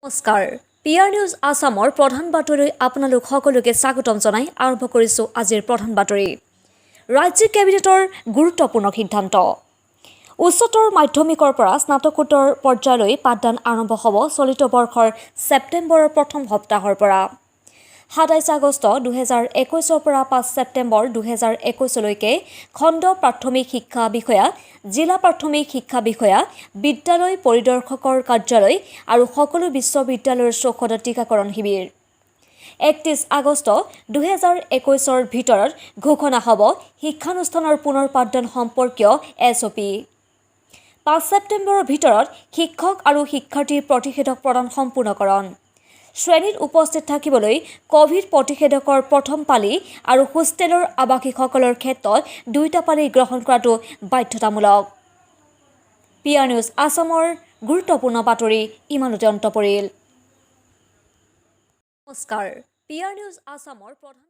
নমস্কাৰ, P R news আছামৰ প্ৰধান বাতৰিলৈ আপোনালোক সকলোকে স্বাগতম জনাই আৰম্ভ কৰিছোঁ আজিৰ প্ৰধান বাতৰি। ৰাজ্যিক কেবিনেটৰ গুৰুত্বপূৰ্ণ সিদ্ধান্ত। উচ্চতৰ মাধ্যমিকৰ পৰা স্নাতকোত্তৰ পৰ্যায়লৈ পাঠদান আৰম্ভ হ'ব চলিত বৰ্ষৰ ছেপ্টেম্বৰৰ প্ৰথম সপ্তাহৰ পৰা। 27 আগষ্ট 2021ৰ পৰা 5 ছেপ্টেম্বৰ 2021লৈকে খণ্ড প্ৰাথমিক শিক্ষা বিষয়া, জিলা প্ৰাথমিক শিক্ষা বিষয়া, বিদ্যালয় পৰিদৰ্শকৰ কাৰ্যালয় আৰু সকলো বিশ্ববিদ্যালয়ৰ চৌহদত টীকাকৰণ শিবিৰ। 31 আগষ্ট 2021ৰ ভিতৰত ঘোষণা হ'ব শিক্ষানুষ্ঠানৰ পুনৰ পাঠদান সম্পৰ্কীয় এছঅ'পি। 5 ছেপ্টেম্বৰৰ ভিতৰত শিক্ষক আৰু শিক্ষাৰ্থীৰ প্ৰতিষেধক প্ৰদান সম্পূৰ্ণকৰণ। শ্ৰেণীত উপস্থিত থাকিবলৈ কভিড প্ৰতিষেধকৰ প্ৰথম পালি আৰু হোষ্টেলৰ আৱাসীসকলৰ ক্ষেত্ৰত দুয়োটা পালি গ্ৰহণ কৰাটো বাধ্যতামূলক। পি আৰ নিউজ আছামৰ গুৰুত্বপূৰ্ণ বাতৰি ইমানতে অন্ত পৰিল। নমস্কাৰ, পি আৰ নিউজ আছামৰ প্ৰধান